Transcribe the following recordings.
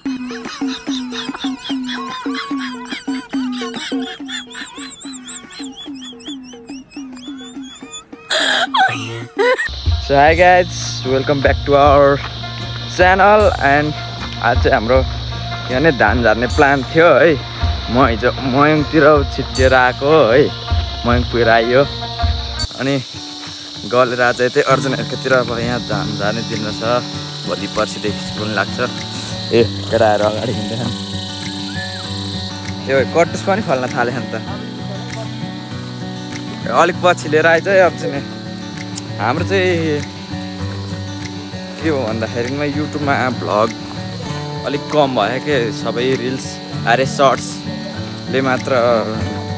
So hi guys, welcome back to our channel and आज चाहिँ हाम्रो यहाँ नै धान झार्ने प्लान थियो है। म हिजो मयङतिर छिटेर आएको है, मयङ पुगेर आइयो अनि गलेर आज चाहिँ अर्जुनहरुकोतिर अब यहाँ धान झार्ने दिन रहेछ। भोलि पर्सिदेखि स्कुल लाग्छ। ए केटाहरु अगाडि हिँड्दैछन्। यो कटुस पनि फल्न थालेछ नि त। अलिक पछि लिएर आइज है अर्जुन। हाम्रो चाहिँ के हो भन्दाखेरिमा युट्युबमा भ्लग अलिक कम भयो के, सबै रिल्स अरे सर्ट्सले मात्र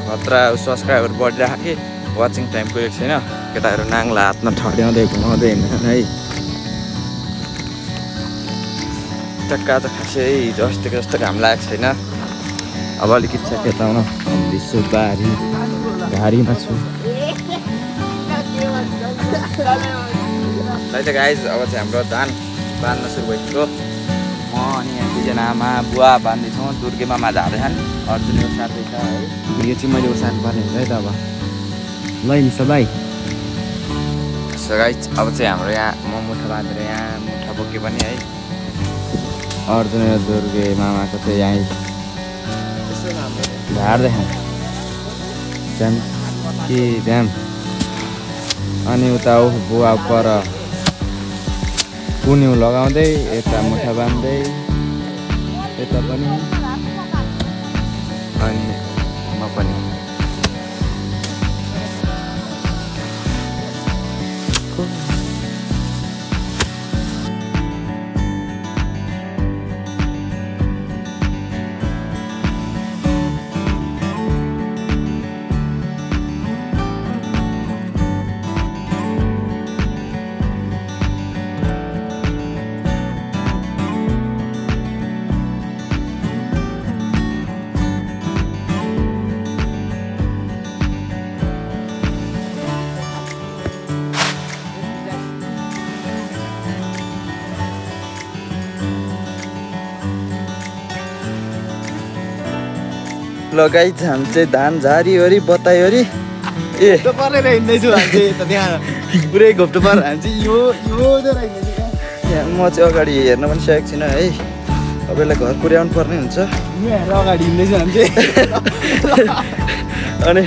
खतरा सब्सक्राइबर बढिरहेको कि वाचिङ टाइम पुगेको छैन। केटाहरू नाङ्ला हातमा ठड्याउँदै घुमाउँदै हिँड्छन् है। टक्का त खासै हिजो अस्तिको जस्तो घाम लागेको छैन। अब अलिकति छ केटाउन दिसो बारी घारीमा छु। त गाइज अब चाहिँ हाम्रो धान बाँध्न सुरु भइसक्यो। म अनि यहाँ दुईजना आमा बुवा बाँध्दैछौँ। दुर्गे मामा झार्दैछन्, अर्जुन ओसार्दैछ है। यो चाहिँ मैले ओसार्नु पर्ने हुन्छ है त। अब ल नि सबै। सो गाइज अब चाहिँ हाम्रो यहाँ म मुठा बाँधेर यहाँ मुठा बोके पनि है। अर्जुन र दुर्गे मामाको चाहिँ यहीँ झार्दैछन् ड्याम कि ड्याम। अनि उता बुवा पर कुन्यु लगाउँदै यता मुठा बाँध्दै यता पनि अनि म पनि। लगाइ हामी चाहिँ धान झारीवरी बताइवरी ए परेर हिँड्दैछु। हामी त त्यहाँ पुरै घोप्टो पर हामी चाहिँ यो म चाहिँ अगाडि हेर्न पनि सकेको छैन है। तपाईँलाई घर पुर्याउनु पर्ने हुन्छ। यहाँ अगाडि हिँड्दैछु हामी चाहिँ। अनि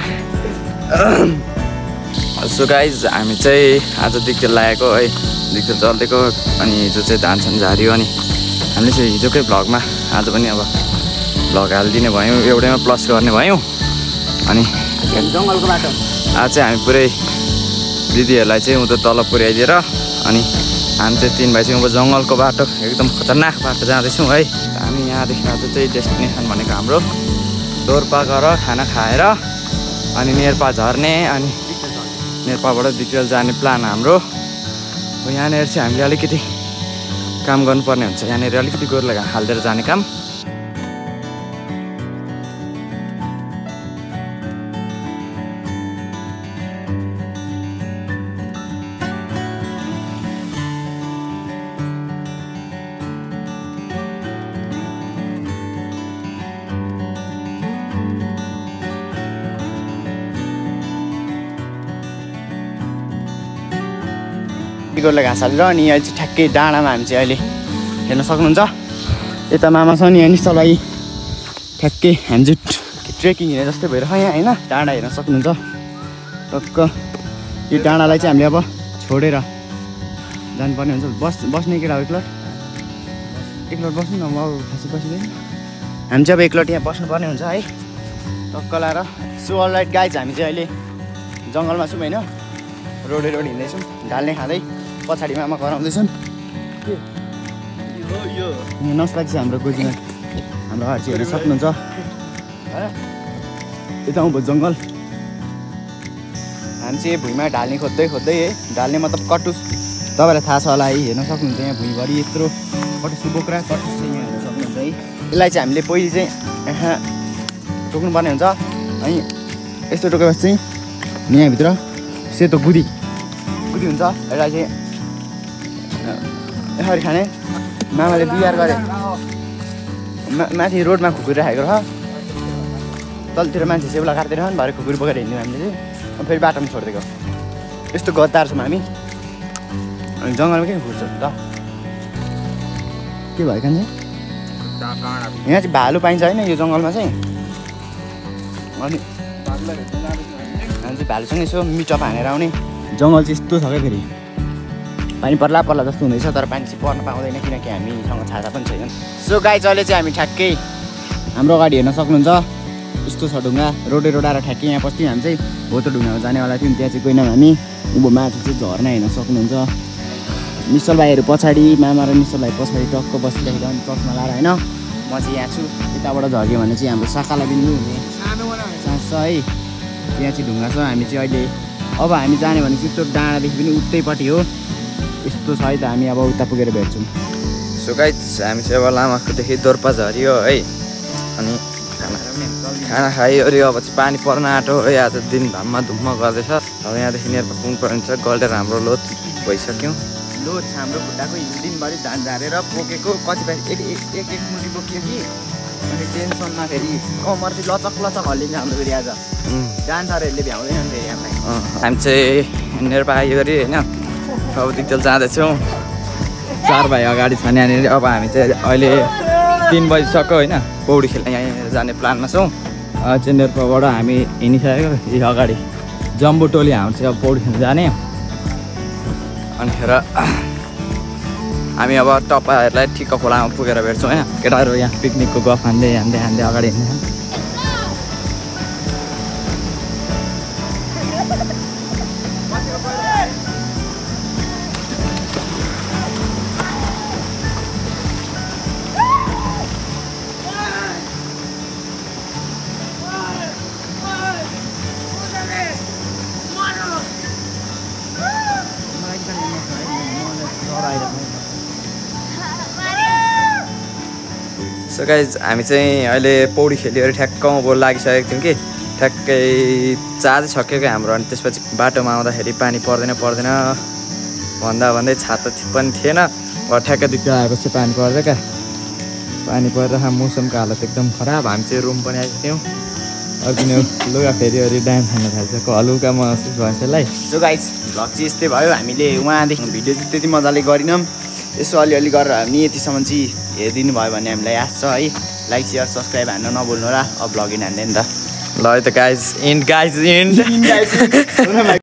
सो गाइज हामी चाहिँ आज दिक्तेल लागेको है, दिक्तेल चल्दिएको। अनि हिजो चाहिँ धान सान झार्यो। अनि हामीले चाहिँ हिजोकै भ्लगमा आज पनि अब भ्लग हालिदिने भयौँ, एउटैमा प्लस गर्ने भयौँ। अनि जङ्गलको बाटो आज चाहिँ हामी पुरै दिदीहरूलाई चाहिँ उता तल पुर्याइदिएर अनि हामी चाहिँ 3 भाइ चाहिँ अब जङ्गलको बाटो एकदम खतरनाक बाटो जाँदैछौँ है। हामी यहाँदेखि आज चाहिँ डेस्टिनेसन भनेको हाम्रो डोर्पा गएर खाना खाएर अनि नेर्पा झर्ने अनि नेर्पाबाट दिक्तेल जाने प्लान हाम्रो। यहाँनिर चाहिँ हामीले अलिकति काम गर्नुपर्ने हुन्छ। यहाँनिर अलिकति गोरुलाई हालिदिएर जाने काम। गोरुलाई घाँस हालेर अनि यहाँ चाहिँ ठ्याक्कै डाँडामा हामी चाहिँ अहिले हेर्न सक्नुहुन्छ। यता मामा छ नि यहाँ नि तलै ठ्याक्कै हामी चाहिँ ट्रेकिङ हिँडे जस्तै भइरहेको यहाँ होइन। डाँडा हेर्न सक्नुहुन्छ टक्क। यो डाँडालाई चाहिँ हामीले अब छोडेर जानुपर्ने हुन्छ। बस्ने केटा हो एकलट बस्नु न। म खासै बसिँदैन। हामी चाहिँ अब एकलट यहाँ बस्नुपर्ने हुन्छ है टक्क लाएर। सो अलराइट गाइज हामी चाहिँ अहिले जङ्गलमा छौँ होइन। रोड हिँड्दैछौँ ढाल्ने खाँदै। पछाडि मामा कराउँदैछन्। यो नस्ला चाहिँ हाम्रो गोजीमा हाम्रो घर चाहिँ हेर्न सक्नुहुन्छ। यता आउँ जङ्गल। हामी चाहिँ भुइँमा ढाल्ने खोज्दै है। ढाल्ने मतलब कटुस, तपाईँलाई थाहा छ होला है। हेर्न सक्नुहुन्छ यहाँ भुइँभरि यत्रो कटुसको बोक्रा कटुस चाहिँ यहाँ हेर्न सक्नुहुन्छ है। यसलाई चाहिँ हामीले पहिले चाहिँ यहाँ टोक्नुपर्ने हुन्छ। अनि यस्तो टोकेपछि चाहिँ यहाँभित्र सेतो गुदी हुन्छ। यसलाई चाहिँ यसरी खाने। मामाले बिहार गरे माथि रोडमा खुकुरी राखेको छ तलतिर मान्छे सेउला काट्दैन भरे खुकुरी बोकेर हिँड्यौँ हामीले चाहिँ अनि फेरि बाटोमा छोडिदिएको यस्तो गद्दार छौँ हामी अनि जङ्गलमा के घुर्छ त के भयो कान्छ यहाँ चाहिँ भालु पाइन्छ होइन यो जङ्गलमा चाहिँ अनि चाहिँ भालुसँग यसो मिटअप हानेर आउने जङ्गल चाहिँ यस्तो छ क्या फेरि पानी पर्ला पर्ला जस्तो हुँदैछ तर पानी चाहिँ पर्न पाउँदैन किनकि हामीसँग छाता पनि छैन सो गाइज अहिले चाहिँ हामी ठ्याक्कै हाम्रो अगाडि हेर्न सक्नुहुन्छ यस्तो छ ढुङ्गा रोडे रोड आएर ठ्याक्कै यहाँ पस्थ्यौँ हामी चाहिँ हो त ढुङ्गामा जानेवाला थियौँ त्यहाँ चाहिँ गएनौँ हामी उँभो माथि चाहिँ झर्ना हेर्न सक्नुहुन्छ निश्चल भाइहरू पछाडि मामा र निश्चल भाइ पछाडि टक्क बसिरहेको अनि चस्मा लाएर होइन म चाहिँ यहाँ छु यताबाट झर्यो भने चाहिँ हाम्रो साकाला बिन्दु हुने सास छ है यहाँ चाहिँ ढुङ्गा छ हामी चाहिँ अहिले अब हामी जाने भने चाहिँ त्यो डाँडादेखि पनि उतैपट्टि हो यस्तो छ है त हामी अब उता पुगेर भेट्छौँ सो गाइज हामी चाहिँ अब लामाखोपदेखि दोर्पा झऱ्यो है अनि खाना खाइओऱ्यो अब चाहिँ पानी पर्न आँटो है आज दिन घाममा धुम्म गर्दैछ अब यहाँदेखि नेरपा पुग्नुपर्ने छ गल्टेर हाम्रो लोड भइसक्यौँ लोड छ हाम्रो खुट्टाको दिनभरि धान झारेर बोकेको कतिपय एक मुठी बोकियो कि अनि टेन्सनमा फेरि कमर चाहिँ लचक लचक हल्लिन्छ हाम्रो फेरि आज डान्सरहरूले भ्याउँदैन फेरि हामीलाई हामी चाहिँ नेरपा आइगरी होइन अब दिक्तेल जाँदैछौँ 4 भाइ अगाडि छ यहाँनिर अब हामी चाहिँ अहिले 3 बजिसक्यो होइन पौडी खेल्न यहाँ जाने प्लानमा छौँ चाहिँ नेरपाबाट हामी हिँडिसकेको यो अगाडि जम्बो टोली हाम्रो चाहिँ अब पौडी खेल्न जाने अनिखेर हामी अब तपाईँहरूलाई ठिक्क खोलामा पुगेर भेट्छौँ होइन केटाहरू यहाँ पिकनिकको गफ हान्दै अगाडि हिँड्ने सो गाइज हामी चाहिँ अहिले पौडी खेल्यो ठ्याक्क अब लागिसकेको थियौँ कि ठ्याक्कै चार्ज सकेको हाम्रो अनि त्यसपछि बाटोमा आउँदाखेरि पानी पर्दैन भन्दै छाता पनि थिएन अब ठ्याक्कै दिक्क आएपछि पानी पर्दै क्या पानी परेर मौसमको हालत एकदम खराब हामी चाहिँ रुम पनि आएको थियौँ अघि लुगा फेरि डान्स खान थालिसक्यो हलुका महसुस भएछ यसलाई सो गाइज भ्लग चाहिँ यस्तै भयो हामीले उहाँदेखि भिडियो चाहिँ त्यति मजाले गरिनौँ यसो अलिअलि गरेर हामी यतिसम्म चाहिँ हेरिदिनु भयो भने हामीलाई आश छ है लाइक सेयर सब्सक्राइब हान्न नभुल्नु र अब भ्लग इन हान्दै नि त ल है त गाइज इन्ड